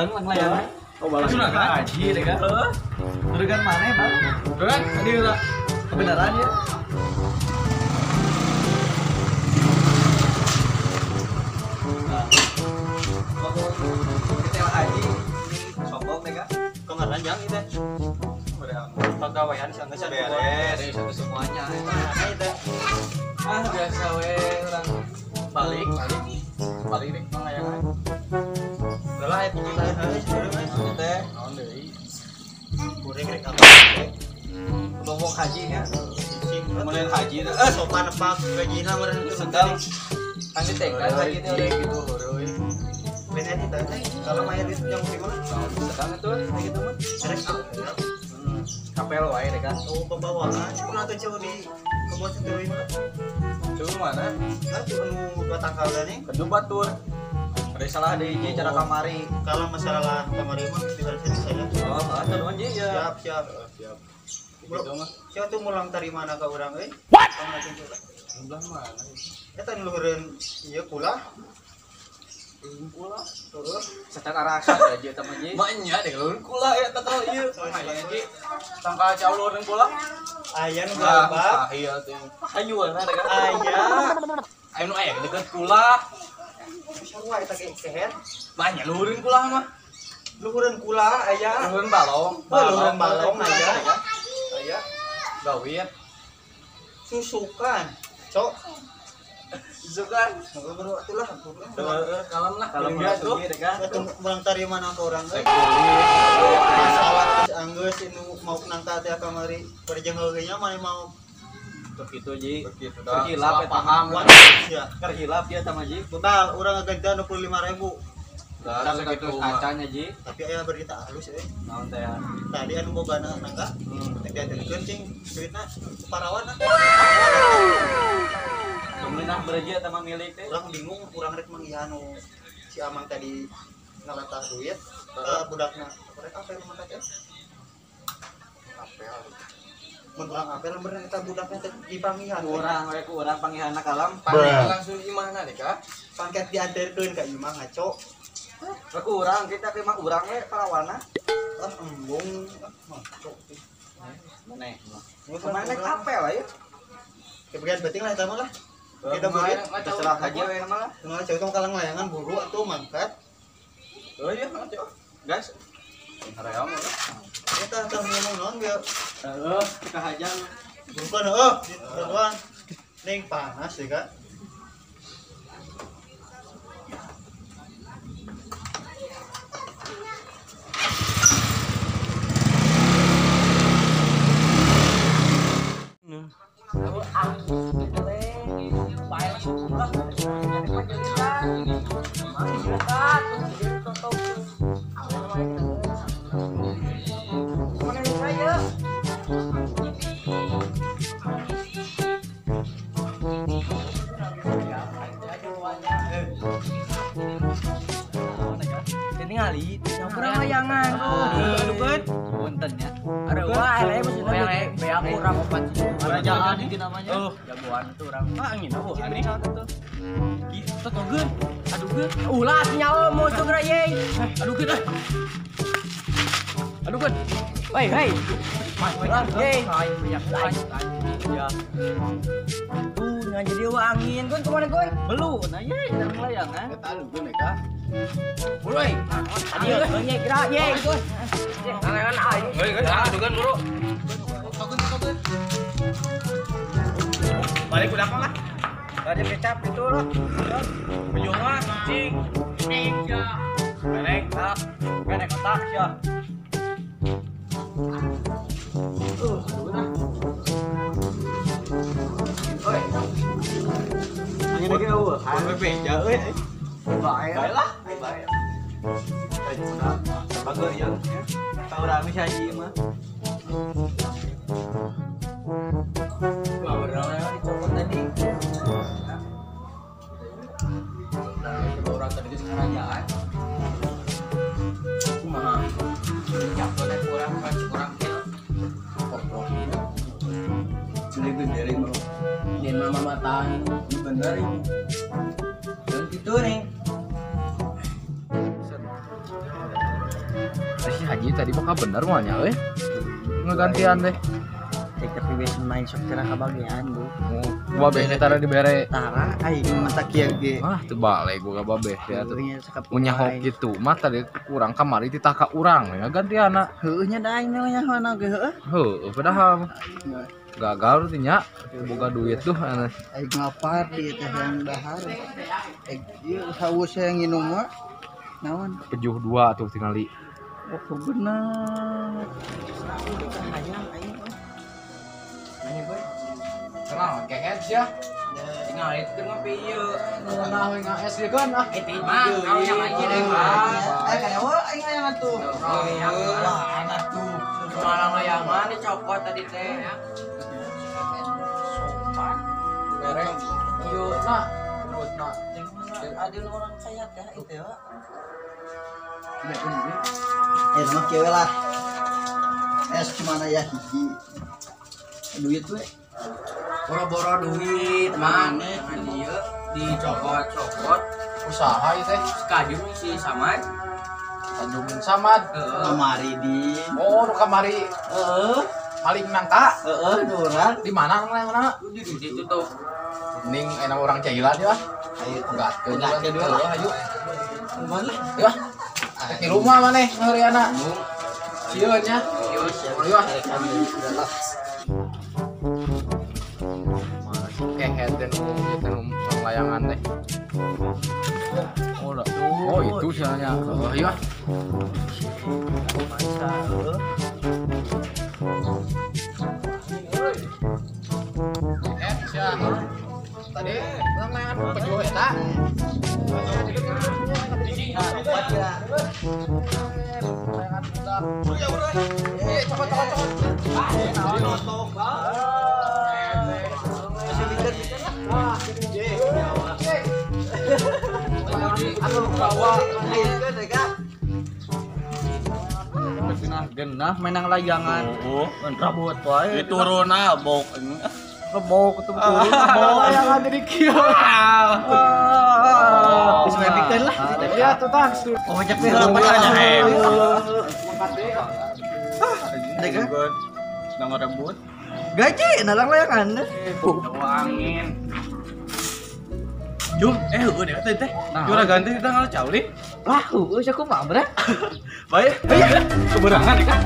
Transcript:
Urang langlayangan. Oh, balang. Haji deh kan. Heeh. Duregan maneh, Bang? Duregan di kebenaran ya. Nah. Kita haji sombong deh kan. Kok nggak ranjang itu? Pegawaian sih enggak beres semuanya. Ah, biasa we orang balik balik deh layangan. Udah itu kita teh naon deui. Kuring rek apa? Ngomong haji nya. Mulai haji sopan apa gajina meureun sedang. Kan ditengkan haji teh urang gitu heureui. Beda eta teh kalau maya di yang di mana? Sedang itu gitu mah. Rek kapel wae deh kan. Oh, pembawaan. Kunaon atuh jauh di kebon Seteuy mah? Jauh mana? Nah, anu dua tangkal nih. Kedua batur. Ada salah deui oh. Cara kamari. Kalau masalah kamari mah diberesin saja. Oh, atuh nuhun ji ya. Siap, siap. Siap. Gitu mah. Sia tuh mulang tari mana ka urang euy? What? Belah mana? Eta nu luhureun ieu kula. Kula terus secara rasa aja eta mah ji. Mah nya deh luhureun kula ya tangkal ieu. Ji. Tangkal cau luhureun kula. Aya nu galbak. Iya tuh. Hayuana deh kan. Aya. Aya nu aya deket kula. Sarua eta ge keher. Mah nya luhureun kula mah. Luhureun kula aya. Luhureun balong. Luhureun balong aya. Aya. Gawir. Susukan. Cok. Susukan. Bro, atulah. Kalem lah. Kalem dia tuh. Atuh mulang tari mana ka urang euy. Masalah geus anggeus nu mau nangka teh kamari. Perjeng heuleuh nya mane mau begitu ji. Begitu dah. Terhilap eta paham. Ya. Terhilap dia sama ji. Total urang ngagantian 25.000. Lah sakitu kacanya ji. Tapi aya berita halus euy. Naon teh ya? Tadi anu bogana nangka. Teh dianterkeun cing duitna parawan. Pemenang bereja sama milik teh. Urang bingung, urang rek manggihan nu si Amang tadi ngalatah duit ka budakna. Rek apel mangkat teh. Apel. Mun urang apel bener eta budakna teh dipanggihan. Urang we ku urang panggihanna kalam. Panggil langsung imahna deh kah? Pangkat dianterkeun ka imah ngaco. Rek urang kita ke imah urang we parawana. Ah embung ngaco. Maneh. Maneh apel aya. Kebagian penting lah eta mah lah. Kita buru terserah aja we mah lah. Kumaha cewek tong kalang layangan buru atuh mangkat. Oh iya, cewek. Guys. Haream lah. Eta tah ngomong naon bieu? Heeh, kita hajang. Bukan heuh, buruan. Ning panas ya, Kak. Ningali kurang layangan tuh. Punten ya. Aduh, wah, lain maksudnya beak kurang opat. Kerajaan itu namanya. Oh, jagoan tuh orang. Ah, angin apa? Aneh. Gitu togeun. Aduh geun. Ulah nyawa musuh geura ye. Aduh geun. Aduh geun. Hei, hei. Ulah ye. Ya. Tuh, ngan jadi angin gun kemana gun? Belu, nah ye, jangan layangan. Eta aduh geun eta. Buru euy. Tadi banyak kira ye. Layangan aing. Heuy, geus aduh geun buru. Togeun togeun. Balik udah mah lah. Ada kecap itu lah. Bejong mah cing. Cing ya. Merek, ah, merek otak ya. Aduh nah. Oi. Angin lagi eueuh. Angin beja euy. Bae lah, bae. Bagus ya. Tahu rame si Haji mah. Wah, bener dicopot tadi. Orang tadi geus karajaan. Kumaha? Capek teh kurang kurang kieu. Koplok. Jadi gede mah. Yen mama matan, bener ini. Dan gitu nih. Si Haji tadi bakal bener mah nya euy. Ngegantian deh. Tapi wes main sok tara kabagian bu. Babeh teh tara dibere. Tara aing mata kieu ge. Ah teu balik gua ka babeh ya tuh. Punya hoki kitu mah tadi kurang kamari titah ka urang we ngagantianna. Heueuh nya da aing nyahoana ge heueuh. Heueuh padahal gagal teh nya boga duit tuh aneh. Aing ngapar di teh yang dahar. Ieu haus yang nginum mah naon? Pejuh dua tuh tingali. Oh bener. Hayang aing. Kenal kehed sia. Tinggal itu keur ngopi ieu. Nah we ngaes ieu kan ah. Eh mah kalau yang aja deh mah. Eh kana we aing hayang atuh. Wah, anak tuh. Malang layangan dicopot tadi teh. Sopan. Bereng. Ieu na. Terus na. Ada orang kaya teh itu ya. Eh mah kieu lah. Es cuma aya hiji. Duit we. Boro-boro duit man, ieu dicopot-copot usaha ieu teh. Kajung si Samad. Kajung Samad. Kamari di. Oh, nu kamari. Heeh. Maling nangka. Heeh, urang. Di mana mana? Di situ tuh. Mending enak orang cailan ya. Ayo enggak dulu ayo. Kumaha lah? Ya. Di rumah maneh ngeriana. Sieun nya. Ayo ah. Kehed dan layangan teh. Oh, oh itu sialnya. Oh iya. Tadi layangan pejuh eta. Layangan budak. Eh, cokot cokot cokot. Genah menang layangan. Oh, rabot wae. Diturun ah bok. Rebok ketemu turun rebok. Layangan jadi kieu. Geus ngepikeun lah. Ya tuh tah. Oh, cek teh lapangan nya. Degan. Nang rebut. Gaji nalang layangan. Angin. Jum, heueuh deh teh teh. Juragan teh kita ngalah cauli. Lah, heueuh sia kumaha bre? Bae. Keberangan ya kan.